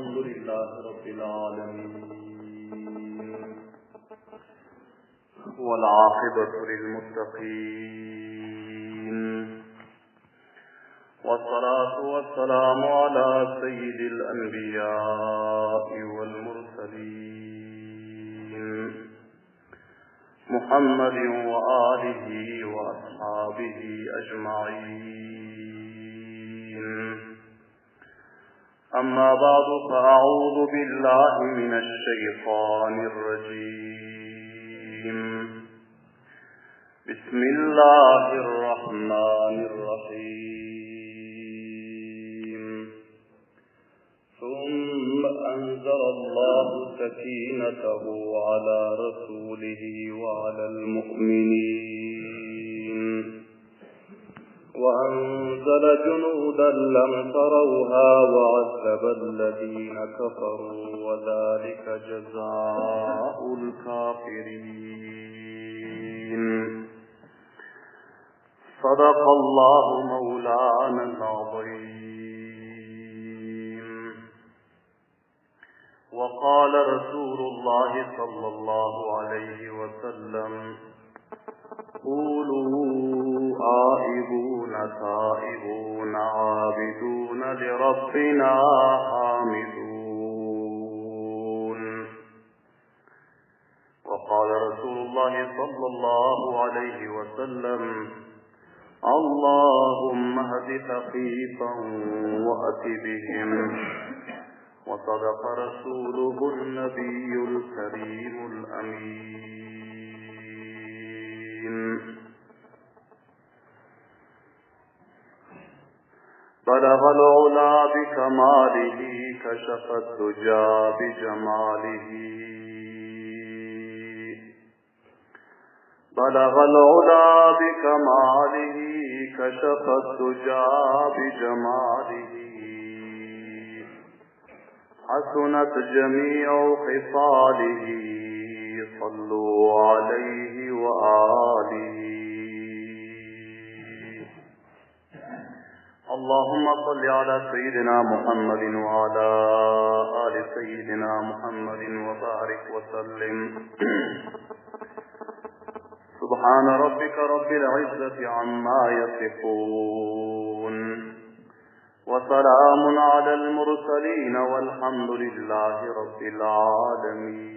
والحمد لله رب العالمين والعاقبة للمتقين والصلاة والسلام على سيد الأنبياء والمرسلين محمد وآله وأصحابه أجمعين أما بعد فأعوذ بالله من الشيطان الرجيم بسم الله الرحمن الرحيم ثم أنزل الله سكينته على رسوله وعلى المؤمنين وأنزل جنودا لم تروها وعذب الذين كفروا وذلك جزاء الكافرين صدق الله مولانا العظيم وقال رسول الله صلى الله عليه وسلم قولوا آئبون تائبون عابدون لربنا حامدون وقال رسول الله صلى الله عليه وسلم اللهم اهد ثقيفا وأت بهم وصدق رسوله النبي الكريم الأمين بلغ العلا بكماله كشف الدجى بجماله بلغ العلا بكماله كشف الدجى بجماله حسنت جميع خصاله صلوا عليه وآله اللهم صل على سيدنا محمد وعلى آل سيدنا محمد وبارك وسلم سبحان ربك رب العزة عما يصفون وسلام على المرسلين والحمد لله رب العالمين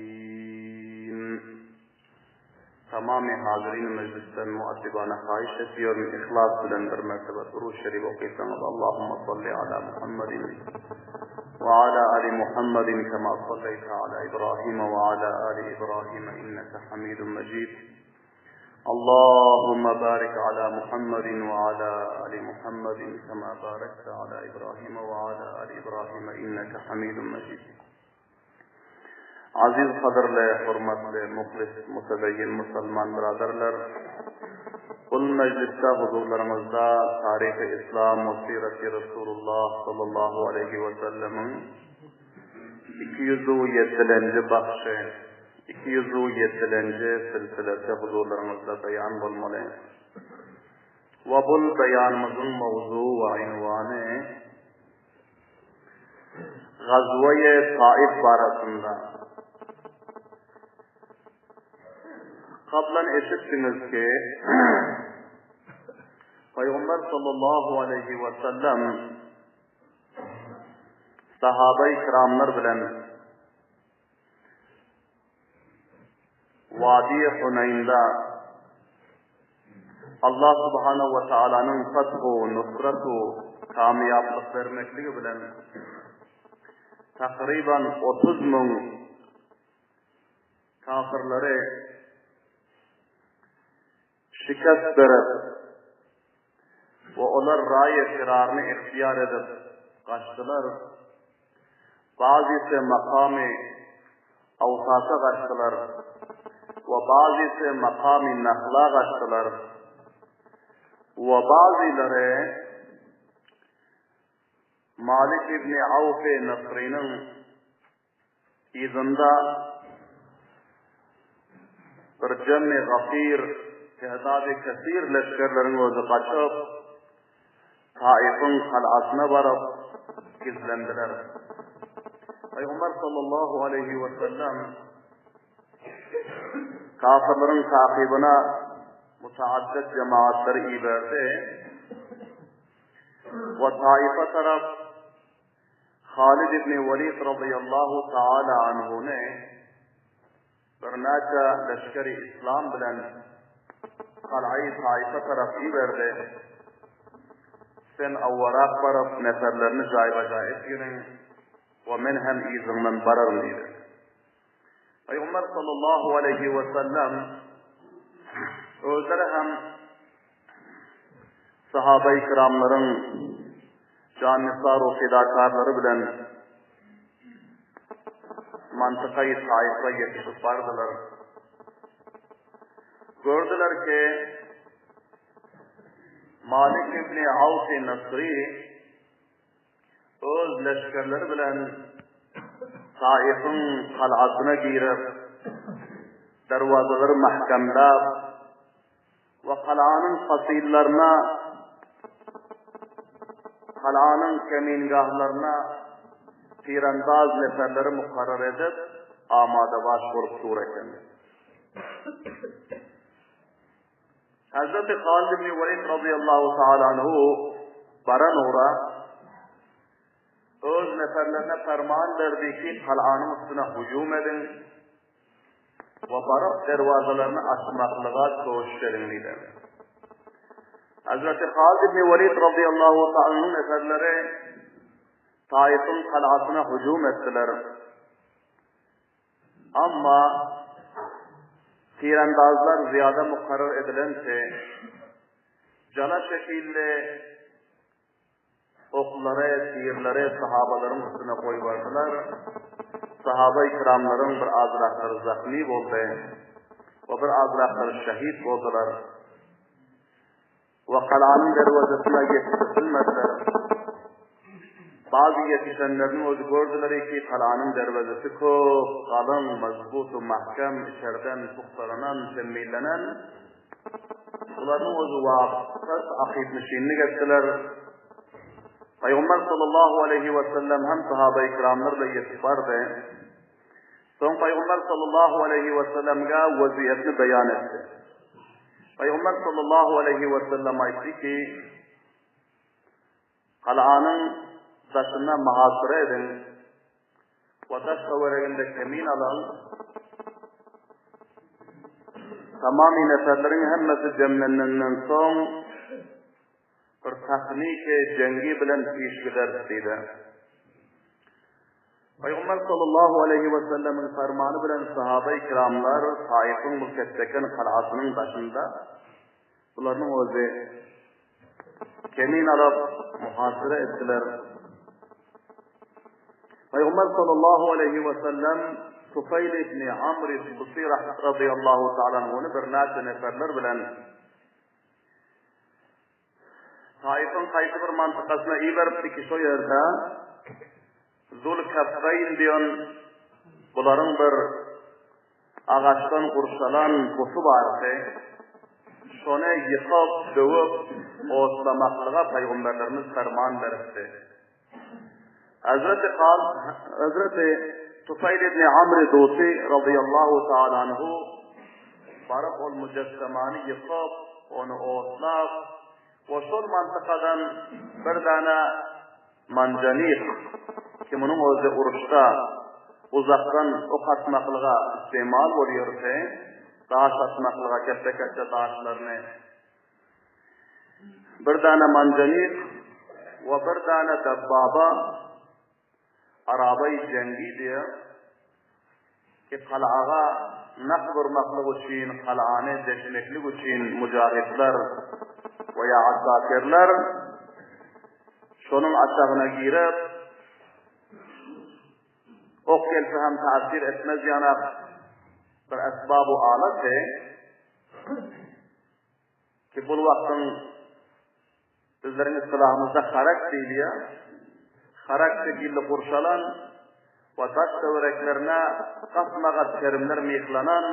Tamamy hazyrin mejlisden muaddibana haýyş edýärin yhlas bilen bir mertebe durud şerif okysaňyz Allahumma salli ala Muhammedin we ala ali Muhammedin kema salleýte ala Ibrahim we ala ali Ibrahim inneke Hamidun Mejid Allahumma barik ala Muhammedin we ala ali Muhammedin kema barekte ala Ibrahim we ala ali Ibrahim inneke Hamidun Mejid Aziz gadyrly, hormatly, muhlis, mutedeýin musulman byradarlar! Bul mejlisde huzurlaryňyzda Taryhy Yslam we Syreti Resulullah sallallahu aleýhi we sellemiň 207-lenji bagşy, 207-lenji silsilesi huzurlaryňyzda beýan bolmaly. We bul beýanymyzyň mowzugy we ynwany Gazwaýy Taif barasynda. Kablan eşitdiňiz ki, Pygamber sallallahu aleýhi we sellem sahabai kiramlar bilen Wadi Hunaýnda Allah subhanahu we taalanyň fathu, nusratu, kamýaplyk bermekligi bilen takryban 30 müň kafirleri şikest berip we olar raýy firaryny ihtiýar edip gaçdylar. Bazysy makamy Awsasa gaçdylar we bazysy makamy Nahla gaçdylar we bazylary Malik ibni Awfy Nasrynyň Yzynda bir jemmi gafir, tädady kesir leşgerleriň özi gaçyp, Taifyň galasyna baryp gizlendiler. Pygamber sallallahu aleýhi we sellem kafirleriň takybyna mutaaddid jemaatlary iberdi we Taifa tarap Halid ibn Walid radiyallahu taala anhuny birnäçe leşgeri islam bilen Gal'aýy Taifa tarap iberdi. Sen awwarak baryp, neferlerini jaýba-jaý etginiň we men hem yzyňdan bararyn diýdi. Pygamber sallallahu aleýhi we sellem özleri hem sahabeýi kiramlaryň jannisar we fedakarlary bilen mantykaýy Taifa ýetişip bardylar. Gördüler ki, Malik ibn Awf Nasry öz leşgerleri bilen Taifiň galasyna girip, derwazalary mähkemläp we galanyň fasyllaryna, galanyň kemingahlaryna tirandaz neferleri mukarrar edip, amadabaş bolup dur eken. Hazreti Halid ibn Walid radıyallahu taala anhu baran ugra öz neferlerine ferman berdi ki, galanyň üstüne hüjüm ediň we baryp derwazalaryny açmaklyga köşüş ediň diýdi. Hazreti Halid ibn Walid radıyallahu taala anhu neferleri Taif'in galasyna hüjüm etdiler. Amma tirandazlar zyýada mukarrar edilense, jala şekilli oklary, tirleri sahabalaryň üstüne goýberdiler. Sahaba-i kiramlaryň bir azraklary zahmy boldy we bir azraklary şehit boldular. We galanyň derwezesine ýetişip bilmediler. Bazy ýetişenleriniň özi gördüler ki, galanyň derwezesi köp, galyň, mazbut we mahkem, içerden puhtalanan, temmillenen. Bularyň özi wapys akyp-nişinlik etdiler. Pygamber sallallahu aleýhi we sellem hem sahaba-i kiramlar bilen ýetip bardy. Soň Pygamber sallallahu aleýhi we sellemge weziýetini beýan etdi. Pygamber sallallahu aleýhi we sellem aýtdy ki, Galanyň daşyna muhasyra ediň we daş töwereginde kemin alyň. Tamamy neferleriň hemmesi jemlenenden soň bir tahniki jeňgi bilen piş gideris diýdi. Pygamber sallallahu aleýhi we sellemiň fermany bilen sahabeýi kiramlar Taifyň Mülketdeken galasynyň daşynda bularynyň özi kemin alyp muhasyra etdiler. Pygamber sallallahu aleýhi we sellem Tufeýl ibn Amr Dusi radiyallahu ta'ala anhuny birnäçe neferler bilen Taifyň haýsy bir mantykasyna iberipdi ki, şo ýerde Zul-Kaffeýn diýen bularyň bir agaçdan gurşalan buty bardy. Şony ýykyp, döwüp, otlamaklyga pygamberlerimiz perman beripdi. Hazreti Hal, Hazreti Tufeýl ibn Amr Dusi radıyallahu taala anhu baryp ol müjessemany ýykyp, ony otlap we şol mantykadan bir dana manjanik, ki munuň özi uruşda uzakdan ok atmaklyga istemal bolýardy, daş atmaklyga kesse-kesse daşlaryny Bir dana manjanik we bir dana dabbaba arabaý jeňgi diýe ki galaga nak urmaklyk üçin, galany deşmeklik üçin mujahidler we ýa asakirler şonuň aşagyna girip ok gelse hem täsir etmez ýanak bir esbabu alaty Ki bul wagtyň bizleriň ystilahymyzda harak diýilýär. Harak şekilli gurşalan we daş töwereklerine gatma-gat terimler myhlanan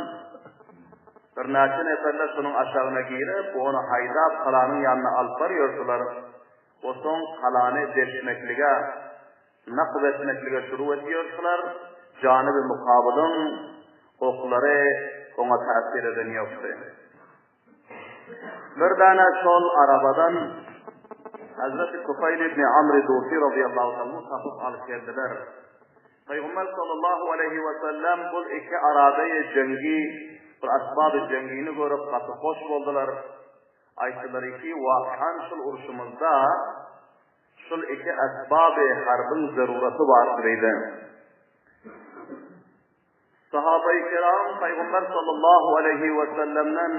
birnäçe neferler şonuň aşagyna girip, ony haýdap galanyň ýanyna alyp barýardylar we soň galany deşmeklige. Nakb etmeklige şuru edýärdiler, janyby mukabylyň oklary oňa täsir eden ýokdy. Bir dana şol arabadan Hazreti Tufeýl ibn Amr Dusi razyýallahu anhu tapyp alyp geldiler. Pygamber sallallahu aleýhi we sellem bul iki arabeýi jeňgi, bir asbaby jeňgini görüp gaty hoş boldular. Aýtdylar ki, wakan şul urşumyzda Şul iki esbaby harbyň zeruraty bardyr diýdi. Sahabaýy kiram Pygamber sallallahu aleýhi we sellemden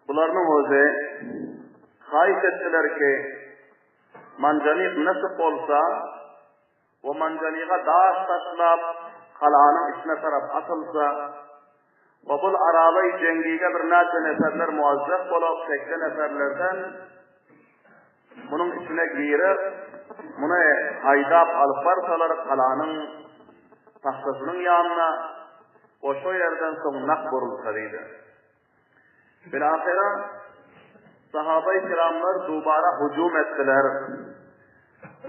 bularynyň özi haýyş etdiler ki, manjanyk nasip bolsa we manjanyga daş taşlap galanyň içine tarap atylsa we bul arabaý jeňgige birnäçe neferler muazzaf bolup tekge neferlerden munuň içine girip muny haýdap alyp barsalar galanyň tagtasynyň ýanyna we şo ýerden soň nak burulsa diýdi. Bilahyra sahabaý kiramlar dubara hujum etdiler.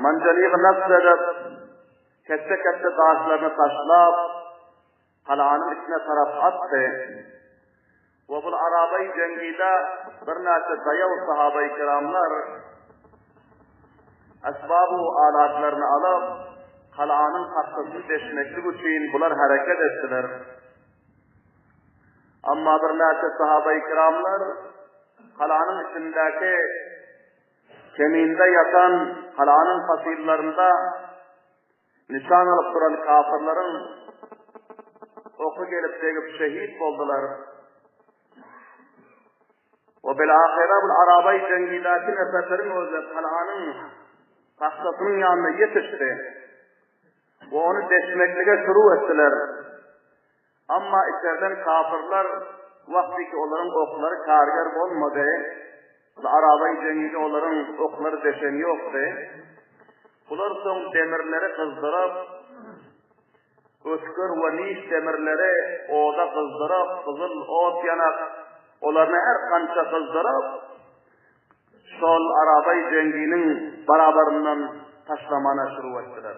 Manjanygy nasb edip, ketde-ketde daşlaryny taşlap, galanyň içine tarap atdy. We bul arabaý jeňgide birnäçe daýaw sahabaý kiramlar esbabu alatlaryny alyp, galanyň tagtasyny deşmeklik üçin bular hereket etdiler. Amma birnäçe sahabaýy kiramlar galanyň içindäki keminde ýatan galanyň fasyllarynda nyşan alyp duran kafirleriň oky gelip degip şehit boldular. We bil-ahyra bul arabaý jeňgidäki neferleriň özi galanyň tagtasynyň ýanyna ýetişdi. We ony deşmeklige şuru etdiler. Amma içerden kafyrlar wagtyky olaryň oklary karger bolmady. Arabaý jeňinde olaryň oklary deşen ýokdy. Bular soň demirleri gyzdyryp, ötgür we niş demirleri oda gyzdyryp, gyzyl ot ýanak, olaryny her gança gyzdyryp, şol arabaý jeňginiň barabaryndan taşlamana şuru etdiler.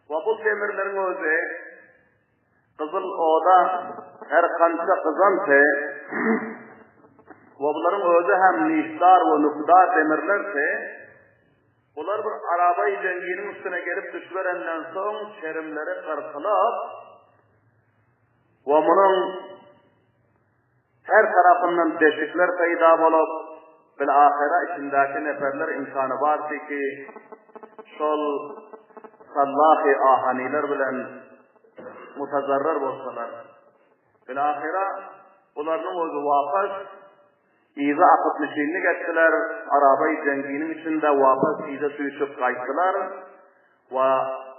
We bu demirleriň özi gyzyl oda her kança gyzanty we bularyň özi hem nişdar we nukdar demirlerdi. Bular bir arabaý jeňginiň üstüne gelip düşüberenden soň çerimleri gyrkylyp we munuň Her tarapyndan deşikler peýda bolup, bil-ahyra içindäki neperler imkany bardy ki, şol sallahy ahanylar bilen mutazarrar bolsalar. Bil-ahyra bularynyň özi wapas yza akyp nişinlik etdiler, arabaý jeňginiň içinde wapas yza süýşüp gaýtdylar. We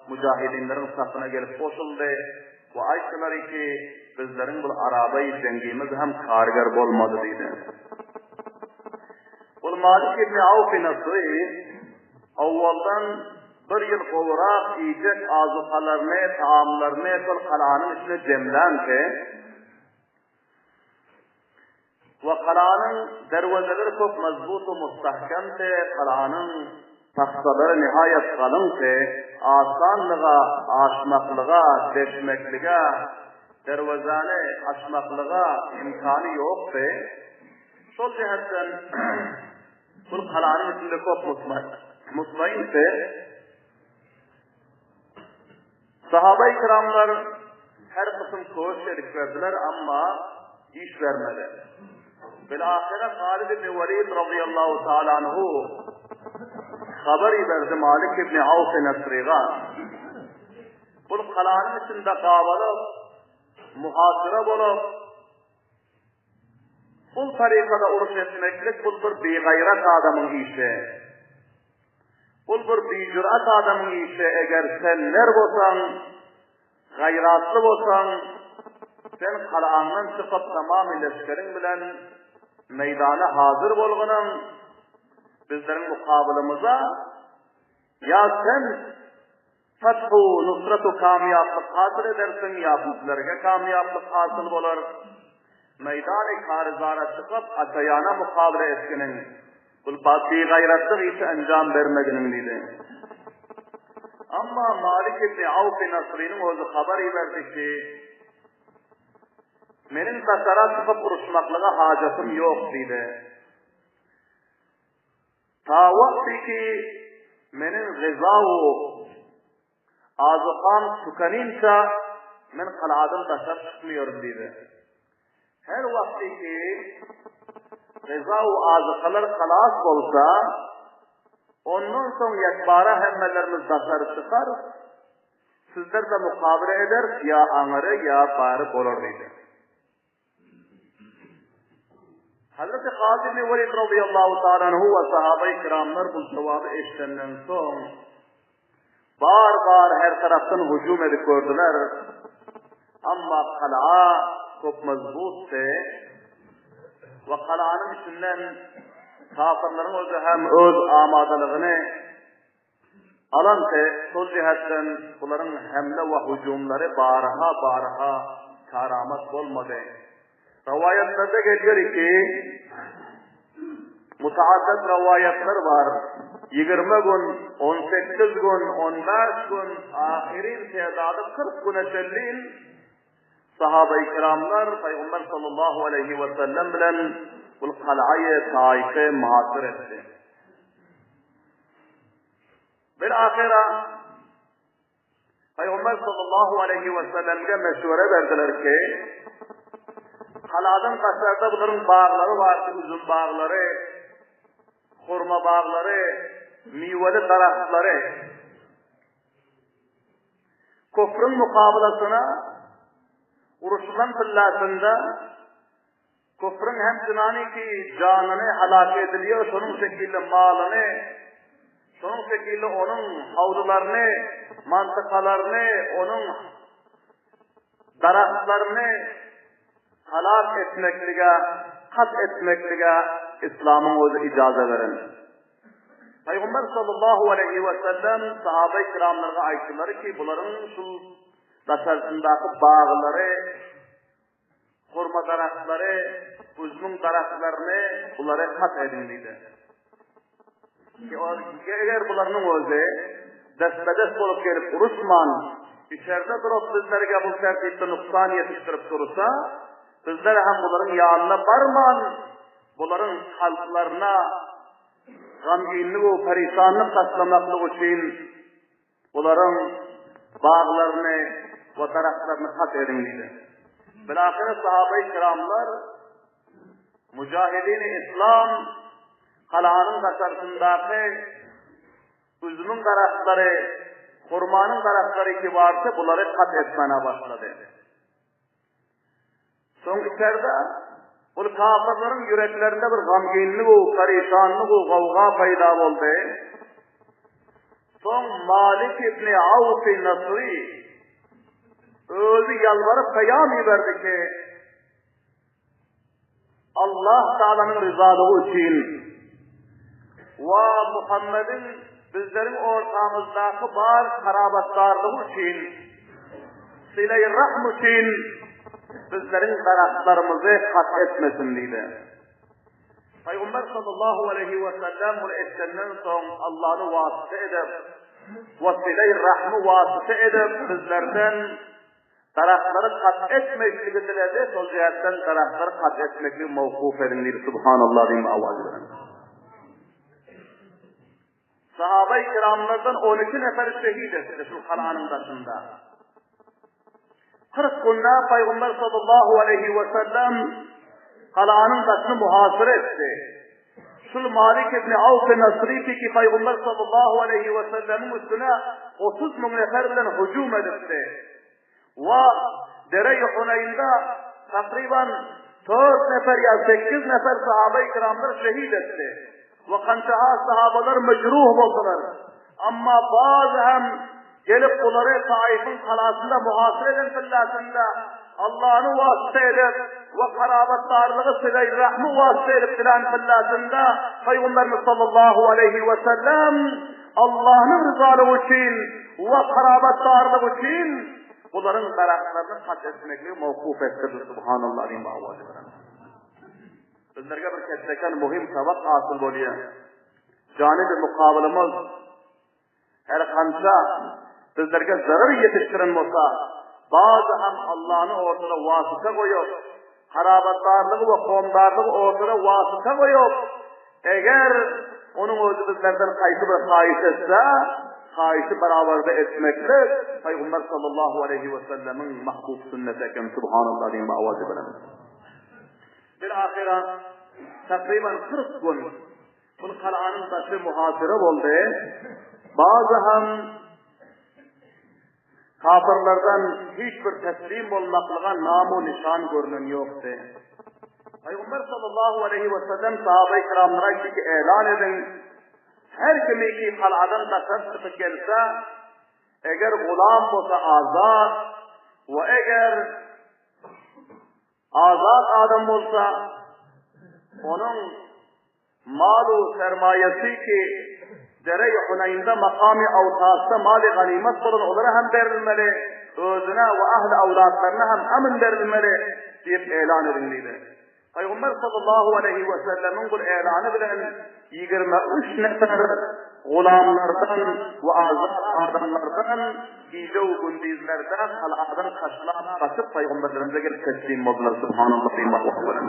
mujahidinleriň safyna gelip goşuldy we aýtdylar ki, bizleriň bul arabaýy jeňgimiz hem karger bolmady diýdi. Bul Malik ibn Awfy Nasry owaldan bir ýyl gowrak iýjek azukalaryny, taamlaryny şol galanyň içine jemlänki, We galanyň derwezeleri köp mazbut we mustahkamdy, galanyň tagtalary nihaýat galyňdy, asanlyga aşmaklyga, deşmeklige, derwezäni açmaklyga imkany ýokdy. Şol jähetden bul galanyň içinde köp mutmaindy. Sahabaýy kiramlar her kysym köwüş edip berdiler, amma iş bermedi. Bilahyra Halid ibn Welid razyýallahu taala anhu habar iberdi Malik ibn Awf Nasryga. Bul galanyň içinde gabalyp, muhasyra bolup, bul tarykada uruş etmeklik bul bir bigaýrat adamyň işi. Bul bir bijürat adamyň işi, eger sen ner bolsaň, gaýratly bolsaň, sen galaňdan çykyp tamamy leşgeriň bilen meýdana hazyr bolgunyň, bizleriň mukabylymyza ýa sen Fethu, nusratu kamýaplyk hasyl edersiň ýa bizlerge kamýaplyk hasyl bolar. Meýdany karyzara çykyp, ata-ýana mukabele etginiň, bul bigaýratlyk işi enjam bermeginiň diýdi. Amma Malik ibn Awf Nasrynyň özi habar iberdi ki, Meniň daşara çykyp uruşmaklyga hajatym ýok diýdi. Ta wagty ki meniň gyza wu azykam tükeninçä men kaladan daşary çykmaýaryn diýdi. Her wagty ki gyza wu azykalar halas bolsa, ondan soň ýekbara hemmelerimiz daşary çykarys, sizler-de mukabele ederis, ýa aňyry, ýa bary bolar diýdi. Hazreti Halid ibn Welid radıyallahu ta'ala anhu we sahabe-i kiramlar bu jogaby eşidenden soň bar-bar her tarapdan hüjüm edip gördüler. Amma kal'a köp mazbutdy we kalanyň içinden kafirleriň özi hem öz amadalygyny Alanty, şol jähetden bularyň hemle we hüjümleri barha-barha karamat bolmady. Rowaýatlarda gelýär ki, mutaaddad rowaýatlar bar, 20 gün, 18 gün, 15 gün, ahyryn tedady 40 güne çenli Sahaba-i kiramlar Pygamber sallallahu aleýhi we sellem bilen bul kalaýy Taify muhasyr etdi. Bil-ahyra Pygamber sallallahu aleýhi we sellemge meşwere berdiler ki, kaladan daşarda bularyň baglary bardy, üzüm baglary, hurma baglary, miweli daragtlary. Küfrüň mukabylasyna uruşylan tyllasynda küfrüň hem jynanyki janyny halak edilýär, şonuň şekilde malyny, şonuň şekilde onuň hawlylaryny, mantykalaryny, onuň daragtlaryny halak etmeklige, kat etmeklige Islamyň özi ijaza beren. Pygamber sallallahu aleýhi we sellem sahabe-i kiramlarga aýtdylar ki, bularyň şul daşarsyndaky baglary, hurma daragtlary, üzümiň daragtlaryny bulary kat ediň diýdi. Ki eger bularynyň özi destbe-dest bolup gelip uruşman, içerde durup bizlerge bu tertipde nuksan ýetişdirip dursa, bizler hem bularyň ýanyna barman, Bularyň kalplaryna gamgynlyk we perişanlyk taşlamaklyk üçin bularyň baglaryny we daragtlaryny kat ediň diýdi. Bilahyra sahabeýi kiramlar mujahidini islam galanyň daşarsyndaky üzümiň daragtlary, hurmanyň daragtlary ki barsa bulary kat etmäne başlady. Soň içerde ol kafirleriň ýüreklerinde bir gamgynlyk u perişanlyk u gawga peýda boldy. Soň Malik ibn Awf Nasry özi ýalbaryp peýam iberdi ki, Allah Taalanyň ryzalygy üçin we Muhammediň bizleriň ortamyzdaky bar karabatdarlygy üçin, sileý rahm üçin bizleriň daragtlarymyzy kat etmesin diýdi. Pygamber sallallahu aleýhi we sellem muny eşidenden soň Allany wasyta edip we sileý rahmy wasyta edip bizlerden Daragtlary kat etmeýşligi diledi, şol jähtden daragtlary kat etmekligi mowkuf ediň diýdi, Subhanallah diýip awaz beren. Sahabe-i kiramlardan 12 nefer şehit etdi şu galanyň daşynda. 40 günde Pygamber sallallahu aleyhi ve sellem galanyň daşyny muhasyr etdi. Şul Malik ibn Awf Nasri ki Pygamber sallallahu aleyhi ve sellemiň üstüne 30 müň nefer bilen hüjüm edipdi. We dere-i Huneýnde takryban 4 nefer ýa 8 nefer sahabe-i kiramlar şehit etdi. We kançaha sahabalar mejruh boldular. Amma bazy hem gelip bulary Taifyň galasynda muhasyr eden pillasynda Allany wasyta edip we garabatdarlygy sileý rahmy wasyta edip dilan pillasynda Pygamberimiz sallallahu aleýhi we sellem Allanyň ryzalygy üçin we garabatdarlygy üçin bularyň daragtlaryny kat etmekligi mowkuf etdirdi. Subhanallah diýip awaz beren. Bizlerge bir ketdekan muhim sabak hasyl bolýar. Janyby mukabylymyz. Her kança bizlerge zarar ýetişdiren bolsa, bazy hem Allany ortada wasyta goýup, harabatdarlygy we homdarlygy ortada wasyta goýup, eger onuň özi bizlerden haýsy bir haýyş etse, haýyşy barabarda etmeklik Pygamber sallallahu aleýhi we sellemiň mahbub sünneti eken, subhanallah diýen bu awazy bilen. Bir ahyra takryban 40 gün Bul galanyň daşy muhasyra boldy. Bazy hem kapyrlardan hiç bir teslim bolmaklyga namu nişan görünen ýokdy. Pygamber sallallahu aleýhi we sellem sahabeýi kiramlara aýtdy ki, elan ediň, her kimi ki galadan daşary çykyp gelse, eger gulam bolsa azat we eger Azat adam bolsa, onuň mal-u sermaýasy ki, Dere-i Huneýnde makamy Awtasda maly ganymat bolan olara hem berilmeli, özüne we ähli awlatlaryna hem amn berilmeli diýip elan ediň diýdi. Pygamber sallallahu aleýhi we sellemiň bu elany bilen 23 nefer gulamlardan we azat adamlardan gije-u-gündizlerde galadan taşlap gaçyp pygamberlerimize gelip teslim boldular. Subhanallah diýip Allahu bilen.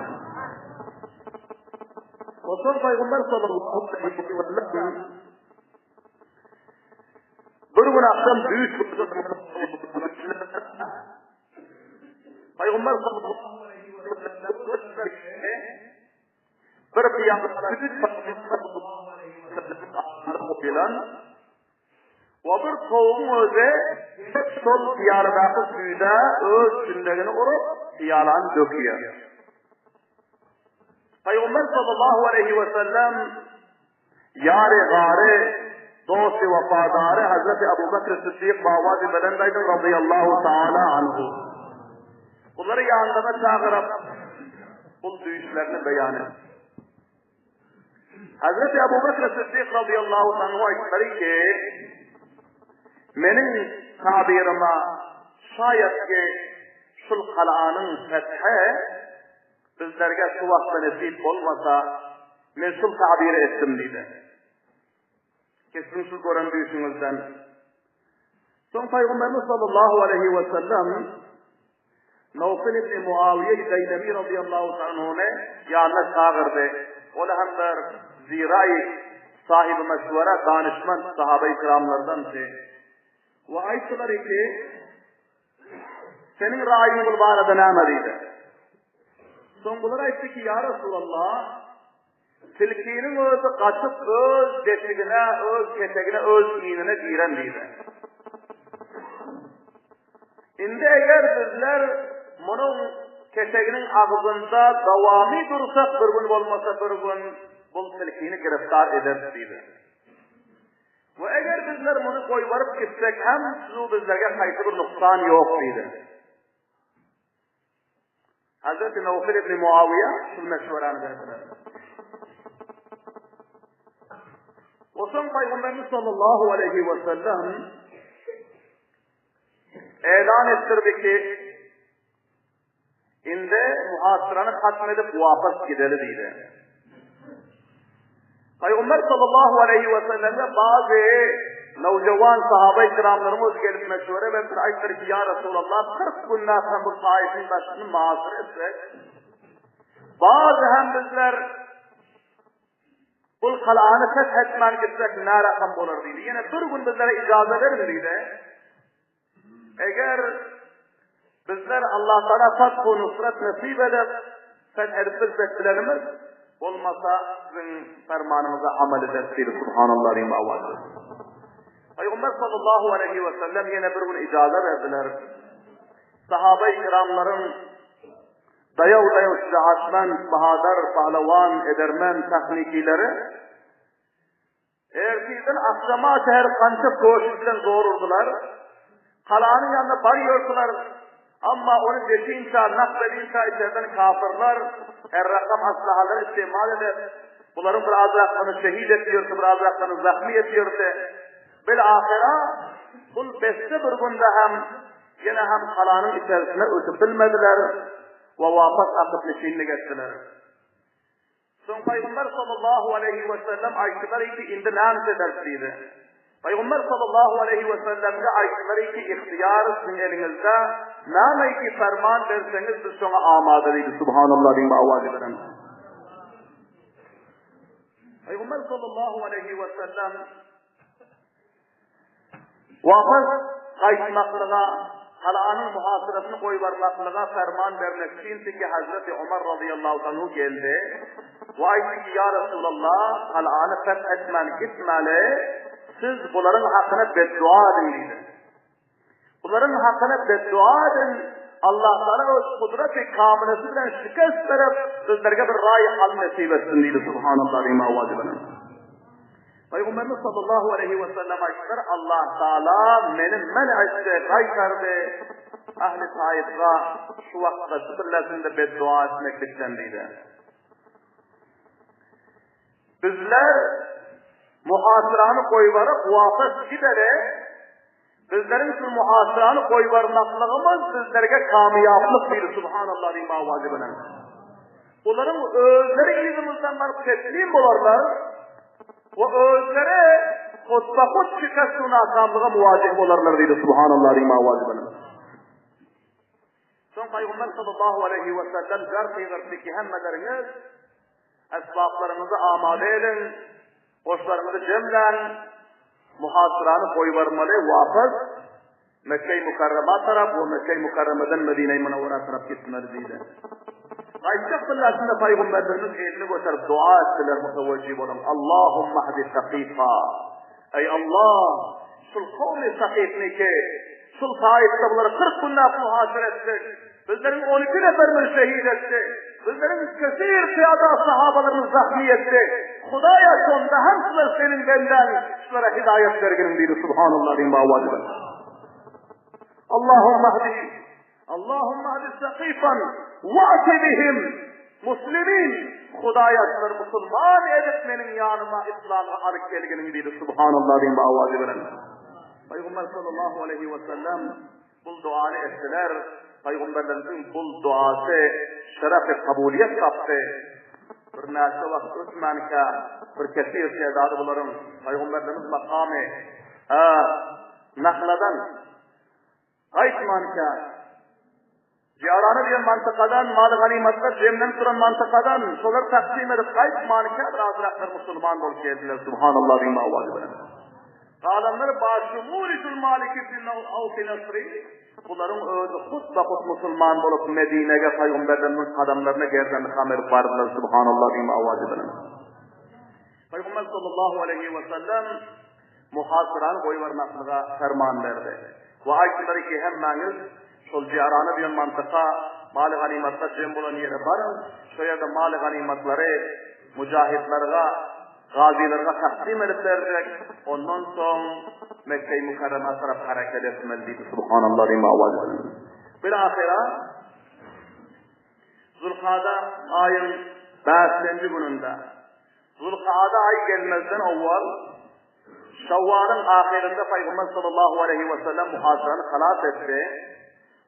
Onsoň pygamber sallallahu aleýhi we sellem bir gün akşam düýş gördü. Pygamber sallallahu aleýhi we sellem Bir pyýada süýt goýlan we bir towugyň özi şol pyýaladaky süýde öz tündegini urup, pyýalany dökýär. Pygamber sallallahu aleýhi we sellem ýary gary, dosty wepadary Hazreti Abu Bekr Siddik bawazy belend aýdyň radiyallahu taala anhu. Bulary ýanyna çagyryp, bul düýşlerini beýan etdi. Hazreti Abu Bekr Siddik radiyallahu anhu aýtdylary ki, meniň tabiryma şaýat ki şul galanyň fethi bizlerge şu wagtda nesip bolmasa, men şul tabyry etdim diýdi. Kesiň şu gören düýşüňizden. Soň Pygamberimiz sallallahu aleýhi we sellem Nawfel ibn Muawiýe Daýlemi radiyallahu anhuny ýanyna çagyrdy. Ol hem bir ziraý sahibi meşwere, danyşment sahaba-i kiramlardandy. We aýtdylar ki, Seniň raýyň bul barada näme diýdi. Soň bular aýtdy ki, ýa Resulallah, Tilkiniň özi gaçyp öz deşigine, öz ketegine, öz inine giren diýdi. Indi eger bizler munuň keteginiň agzynda dowamy dursak, bir gün bolmasa bir gün bul tilkini giriftar ederis diýdi. We eger bizler muny goýbaryp gitsek hem şu bizlerge haýsy bir nuksan ýok diýdi. Hazreti Nawfel ibn Muawiýa şul meşwerany berdiler. Osoň Pygamberimiz sallallahu aleýhi we sellem elan etdirdi ki, indi muhasyrany hatm edip wapas gideli diýdi. Pygamber sallallahu aleýhi we selleme bazy nowjawan sahaba-i kiramlaryň özi gelip meşwere beripdir, aýtdyr ki, ýa Resulallah, 40 günläp hem bu Taifin daşyny muhasyra etsek, bazy hem bizler bul galany feth etmän gitsek närakam bolar diýdi. Ýene bir gün bizlere ijaza beriň diýdi. Eger bizler Allah Taala fath we nusrat nesip edip, feth edip bilsek bilenimiz, bolmasa siziň fermanyňyza amal ederis diýdi. Subhanallah diýip awaz. Pygamber sallallahu aleýhi we sellem ýene bir gün ijaza berdiler. Sahaba-i kiramlaryň daýaw-daýaw şüjaatmand, bahadar, pahlawan, edermen, tahnikileri Ertirden agşama şäher gança köşi bilen zor urdular. Galanyň ýanyna barýardylar. Amma ony deşinçä, nakbedinçä içerden kafyrlar her rakam aslahalary istimal edip, bularyň bir azraklaryny şehit etýärdi, bir azraklaryny zahmy etýärdi. Bil ahyra bul besse bir günde hem ýene hem galanyň içerisine ötüp bilmediler we wapas akyp neşinlik etdiler. Soň Pygamber sallallahu aleýhi we sellem aýtdylar ki, indi näme ederis diýdi. Pygamber sallallahu aleýhi we sellemge aýtdylary ki, Ygtyýar siziň eliňizde, nämeýki ferman berseňiz biz şoňa amada diýdi. Subhanallah diýip awaz beren. Pygamber sallallahu aleýhi we sellem Wapas gaýtmaklyga, galanyň muhasyrasyny goýbarmaklyga ferman bermek üçin ki Hazreti Omar razyýallahu anhu geldi we aýtdy ki, Ýa Resulallah, galany feth etmän gitmäli, siz bularyň hakyna beddua ediň diýdi. Bularyň hakyna beddua ediň, Allah Taala öz gudraty kamilesi bilen şikest berip, bizlerge bir raý hal nesip etsin diýdi. Subhanallah diýip awaz bilen. Pygamberimiz sallallahu aleýhi we sellem aýtdylar, Allah Taala meni men etdi, gaýtardy. Ähli Taifga şu wagtda şu billetinde beddua etmeklikden diýdi. Bizler muhasyrany goýbaryp, wapas gideli, bizleriň şu muhasyrany goýbarmaklygymyz bizlerge kamyýaplyk diýdi, subhanallah diýip awazy bilen. Olaryň özleri yzymyzdan baryp teslim bolarlar we özleri hutba-hut şikest-u nakamlyga muwajih bolarlar diýdi, subhanallah diýip awazy bilen. Soň Pygamber sallallahu aleýhi we sellem jar gygyrdy ki, hemmeleriňiz esbaplaryňyzy amada ediň, goşlaryňyzy jemläň, muhasyrany goýbermeli, wapas Mekge-i Mükerrema tarap we Mekge-i Mükerremeden Medine-i Münewwera tarap gitmeli diýdi. Gaýtjak billasynda Pygamberlerimiz elini göterip dua etdiler, mutewejjih boluň, Allahumma hdi sakifa. Eý Allah, şul kowmy sakyfny ki, şul Taifde bulary 40 günläp muhasyr etdik. Bizleriň 12 neferimizi şehit etdi. Bizleriň kesir pyýada sahabalarymyzy zahmi etdi. Hudaýa şonda hem şular seniň bendäň, şulara hidaýat berginiň diýdi. Subhanallah diýip awaz bilen. Allahumma hdi Allahumma hdi saqifan wa'ti bihim muslimin. Hudaýa şulary musulman edip meniň ýanyma islama alyp gelginiň diýdi. Subhanallah diýip awaz bilen. Pygamber sallallahu aleýhi we sellem Bul duany etdiler. Pygamberlerimiziň bul duasy şerefi kabulyýet tapdy. Birnäçe wagt ötmänkä bir kesir tädady bularyň Pygamberlerimiz makamy Nahladan gaýtmanka Jiarana diýen mantykadan maly ganymatlar jemlenip duran mantykadan şolar taksim edip gaýtmanka bir azraklar musulman bolup geldiler. Subhanallah diýip awazy bilen. Galanlar başumuli şul Malik ibn Awf Nasry, bularyň özi hut-ba-hut musulman bolup Medinege pygamberlerimiziň kadamlaryna gerdenini ham edip bardylar, Subhanallah diýip awazy bilen. Pygamber sallallahu aleýhi we sellem muhasyrany goýbermaklyga ferman berdi. We aýtdylar ki, hemmäňiz şol Jiarana diýen mantyka maly ganymatlar jem bolan ýere baryň, şo ýerde maly ganymatlary mujahidlerge Gazylarga takdym edip berjek, ondan soň Mekge-i Mükerremä tarap hereket etmeli diýdi. Subhanallah diýip awaz edildi. Bilahyra Zulkada aýyň bäşinji gününde Zulkada aýy gelmezden owwal Şawwalyň ahyrynda Pygamber sallallahu aleýhi we sellem muhasyrany halas etdi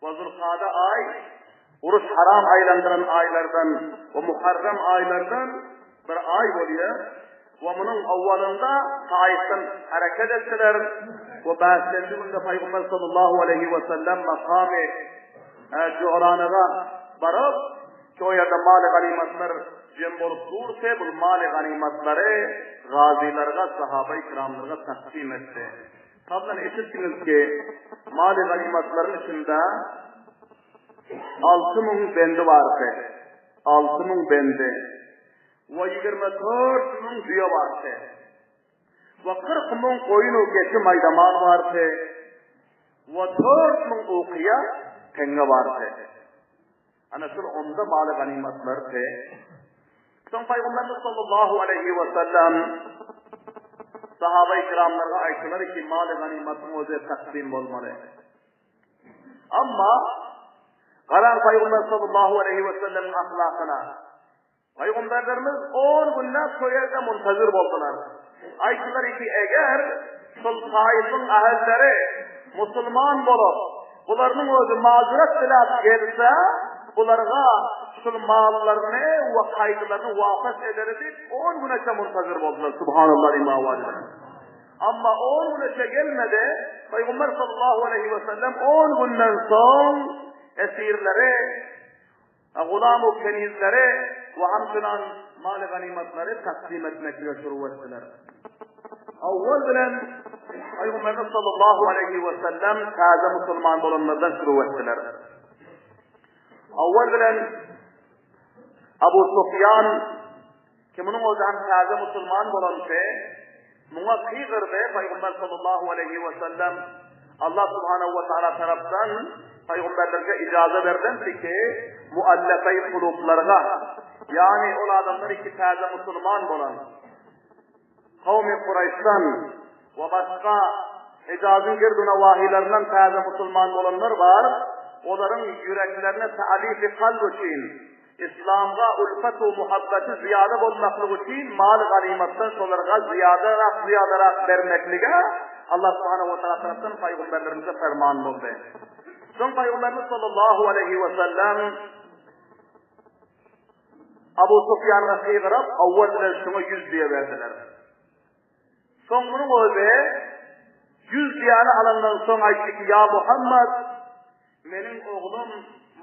we Zulkada aý uruş haram aýlandyran aýlardan we muharrem aýlardan bir aý bolýar we munuň owwalynda Taifden hereket etdiler we bäşinji günde Pygamber sallallahu aleýhi we sellem makamy Juhranaga baryp, Şo ýerde maly ganymatlar jem bolup dursa, bul maly ganymatlary gazylarga, sahabaýy kiramlarga taksim etdi. Tablan eşitdiňiz ki, maly ganymatlaryň içinde 6000 bendi bardy. 6000 bendi we 24000 düýe bardy. We 40000 goýun-u geçi maýda mal bardy. We 4000 ukyýa teňňe bardy. Ana şul onda maly ganymatlar te. Soň Pygamberimiz sallallahu aleýhi we sellem sahaba-i kiramlarga aýtdylar ki, maly ganymatyň özi taksim bolmaly. Amma garaň Pygamber sallallahu aleýhi we sellemiň ahlakyna. Pygamberlerimiz on günläp şo ýerde muntazir boldular. Aýtdylar ki, eger şol Taifyň ähilleri musulman bolup, bularynyň özi mazurat diläp gelse, bularga şol mallaryny we kaýdylaryny wapas edeli diýip, on güneçe muntazir boldular. Subhanallah diýip awaz eden. Amma on güne gelmedi. Peygamber sallallahu aleyhi ve sellem on günden soň esirleri, gulam-u kenizleri we hamçynan maly ganymatlary takdim etmeklige şuru etdiler. Awwal bilen Peygamberimiz sallallahu aleyhi ve sellem täze musulman bolanlardan şuru etdiler. Awwal bilen Abu Sufyan Ki munuň özi hem täze musulman bolandy, muňa gygyrdy Pygamber sallallahu aleýhi we sellem Allah subhanahu we taala tarapdan pygamberlerge ijaza berlenti ki, muallafeý kulublarga, ýagny ol adamlar ki täze musulman bolan, kowmy Kuraýşdan we başga Hijazyň girdu-nawahilaryndan täze musulman bolanlar bar, olaryň ýüreklerine ta'lifi kalb üçin, Yslamga ulfet-u muhabbeti zyýada bolmaklygy üçin mal-ganymatdan şolarga zyýadarak-zyýadarak bermeklige Allah subhanahu wa taala tarapdan pygamberlerimize ferman boldy. Soň pygamberimiz sallallahu aleýhi we sellem Abu Sufýanga gygyryp, awwal bilen şuňa 100 düýe berdiler. Soň munuň özi 100 düýäni alandan soň aýtdy ki, Ýa Muhammed, meniň oglum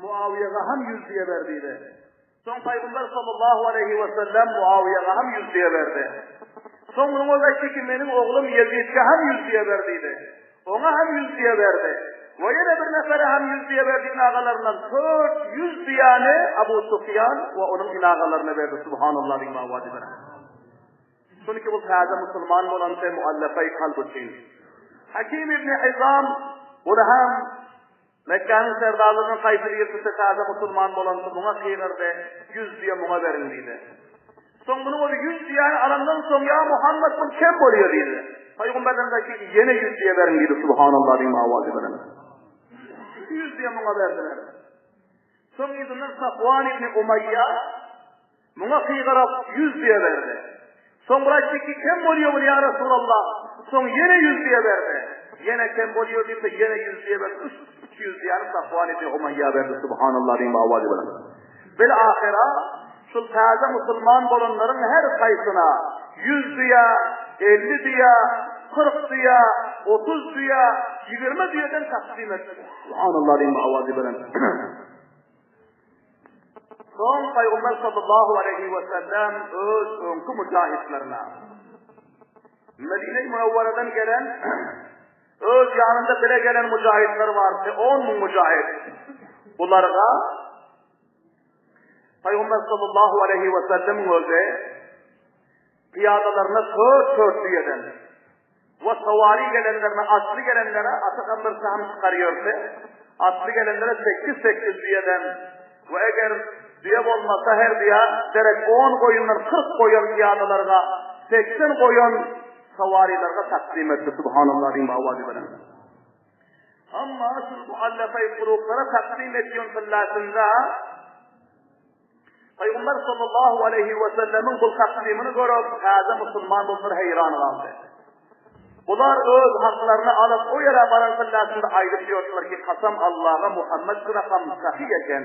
Muawiýaga hem 100 düýe ber diýdi. Soň Pygamber sallallahu aleýhi we sellem Muawiýaga hem 100 düýe berdi. Soň munuň özi aýtdy ki, meniň oglum Ýezidge hem 100 düýe ber diýdi. Oňa hem 100 düýe berdi. We ýene bir nefere hem 100 düýe berdi inaagalaryndan 400 düýäni Abu Sufýan we onuň inaagalaryna berdi. Subhanallah diýip awazy beren. Çünki bu täze musulman bolan se muallafeý kalb üçin. Hakim ibn Hizam bu hem Mekgäniň serdarlarynyň haýsy birisi täze musulman bolan muňa gygyrdy, 100 düýe muňa beriň diýdi. Soň munuň özi 100 düýäni alandan soň ýa Muhammed bu kem bolýar diýdi. Pygamberimiz aýtdy ki, ýene 100 düýe beriň diýdi. Subhanallah diýip awazy beren. 100 düýe muňa berdiler. Soň yzyndan Safwan ibn Umaýýa Muňa gygyryp, 100 düýe berdi. Soň bir aýtdy ki, kem bolýar bul ýa Resulallah. Soň ýene 100 düýe berdi. Ýene kem bolýar diýse, ýene 100 düýe berdi. 300 düýäni Safwan ibn Umaýýa berdi. Subhanallah diýip awazy bilen. Bil ahyra şul täze musulman bolanlaryň her haýsyna 100 düýe, 50 düýe, 40 düýe, 30 düýe, 20 düýeden takdim etdi. Subhanallah diýip awazy bilen. Soň Pygamber sallallahu aleýhi we sellem öz öňki müjahitlerine Medine-i Münewwere'den gelen öz ýanynda bile gelen müjahitler bardy, 10 müň müjahit. Bularga Pygamber sallallahu aleýhi we sellemiň özi Pyýadalaryna tört-tört düýeden we sowary gelenlerine, atly gelenlere, aty hem bir sahym çykarýardy. Atly gelenlere sekiz-sekiz düýeden we eger düýe bolmasa her düýä derek on goýundan 40 goýun pyýadalarga, 80 goýun sowarylarga takdim etdi. Subhanallah diýip awazy bilen. Amma şu muallafeý kulublara takdim edýän tyllasynda Pygamber sallallahu aleýhi we sellemiň bu taklymyny görüp, täze musulman boluplar heýran galdy. Bular öz haklaryny alyp, o ýere baran tyllasynda aýdyp ýördiler ki, kasam Allaha Muhammed şu rakam sahy eken.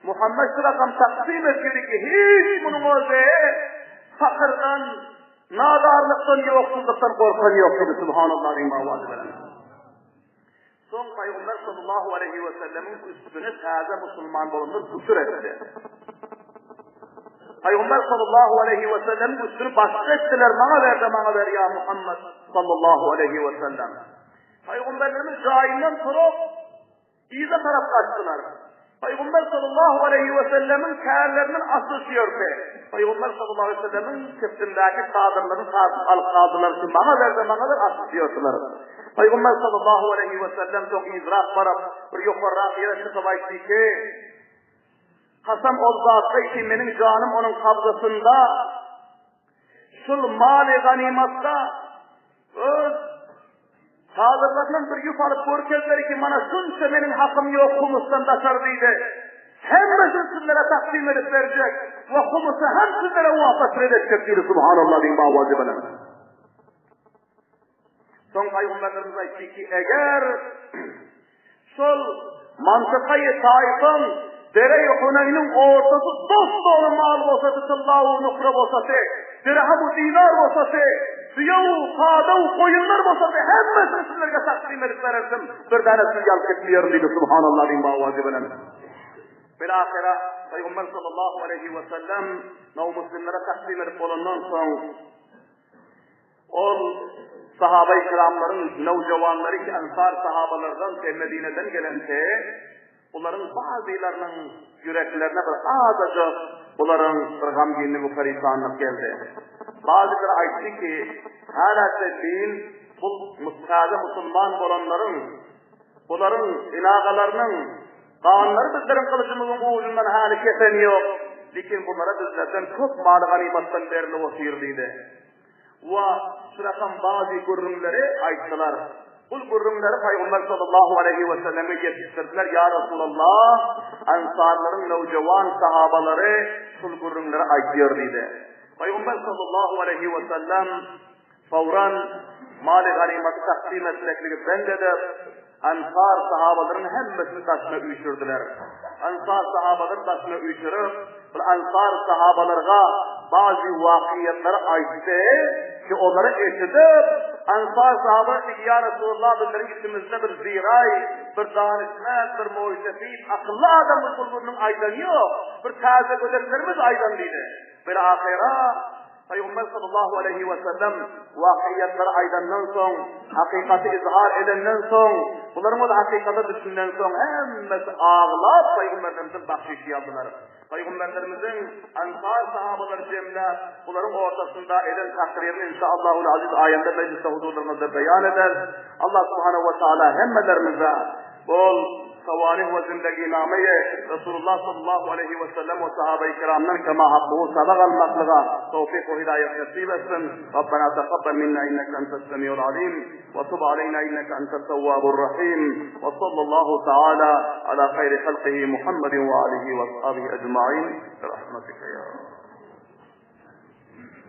Muhammed şu rakam taksym etdi ki, hiç munuň özi fakyrdan, nadarlykdan, ýoksullykdan gorkan ýok diýdi. Subhanallah diýip awazy bilen. Soň Pygamber sallallahu aleýhi we sellemiň üstüne täze musulman bolanlar küfür etdi. Pygamber sallallahu aleýhi we sellemiň üstüni başga etdiler, maňa ber-de maňa ber ýa Muhammed sallallahu aleýhi we sellem. Pygamberlerimiz jaýyndan turup, yza tarap gaçdylar. Pygamber sallallahu aleýhi we sellemiň kärleriniň asly şu ýerde. Pygamber sallallahu aleýhi we sellemiň kefindäki çadyrlaryny tartyp alyp galdylar ki, maňa ber-de maňa ber asly şu ýerdiler. Pygamber sallallahu aleýhi we sellem soň yzrak baryp, bir ýokarrak ýere çykyp aýtdy ki, Kasam ol zatga ki, meniň janym onuň kabzasynda, şul maly ganymatda öz Çadyrlaryndan bir ýüp alyp görkezdiler ki, mana şunça meniň hakym ýok humusdan daşary diýdi. Hemmesini sizlere takdim edip berjek we humusy hem sizlere wapas red etjek diýdi. Subhanallah diýip awazy bilen. Soň Pygamberimiz aýtdy ki, eger Şol mantykaýy Taýfyň, Dereýi Huneýniň ortasy dos-doly mal bolsady, tylla-u nukra bolsady, dirhem-u dinar bolsady, Düýe-u, pada-u, goýunlar bolsady, hemmesini sizlerge takdym edip bererdim. Bir däne tüý alyp gitmeýerin diýdi. Subhanallah diýiň bu owazy bilen. Bilahyra Pygamber sallallahu aleýhi we sellem nowmuslimlere takdym edip bolandan soň, Ol sahabaýy kiramlaryň nowjawanlary ki ensar sahabalardan te Medineden gelen te bularyň bazylarynyň ýüreklerine bir azajyk bularyň bir gamginlik we perisanlyk geldi. Bazylary aýtdy ki, Hala din bu täze musulman bolanlaryň bularyň enagalarynyň ganlary bizleriň gylyjymyzyň ujundan häli kesen ýok. Lekin bulara bizlerden köp maly ganymatdan berilip otyr diýdi. We şu rakam bazy gürrüňleri aýtdylar. Bul gürrüňleri Pygamber sallallahu aleýhi we selleme ýetişdirdiler, Ýa Resulallah, ensarlaryň nowjawan sahabalary şul gürrüňleri aýtýar diýdi. Pygamber sallallahu aleýhi we sellem fawran maly ganymaty taksim etmekligi bend edip, Ensar sahabalaryň hemmesini daşyna üýşürdiler. Ensar sahabalary daşyna üýşürip, bir ensar sahabalarga bazy wakyýatlary aýtdy ki, olary eşidip, ensar sahabalar diýdi, Ýa Resulallah, bizleriň içimizde bir ziraý, bir danyşment, bir moýsefit, akylly adam bir gulbunyň aýdany ýok, bir täze gödeklerimiz aýdan diýdi. Bilahyra Pygamber sallallahu aleýhi we sellem wakyýatlary aýdandan soň, hakykaty izhar edenden soň, bularyň ol hakykata düşünden soň hemmesi aglap pygamberlerimizden bahşiş ýazdylar. Pygamberlerimiziň ensar sahabalary jemläp, bularyň ortasynda eden takryryny inşaallahul aziz aýanda mejlisde huzurlaryňyzda beýan ederis. Allah subhanahu we taala hemmelerimize Bol sawanih we zindeginamaýy Resulullah sallallahu aleýhi we sellem we sahabaýy kiramdan kema hakkuhu sabak almaklyga towfyk we hidaýat nesip etsin. Rabbena takabbal minna inneke entes semiul alim we tub aleýna inneke entes tewwabur rahim we sallallahu taala ala haýri halkihi Muhammedin we alihi we ashabihi ejmain bi rahmetike ya Rabb.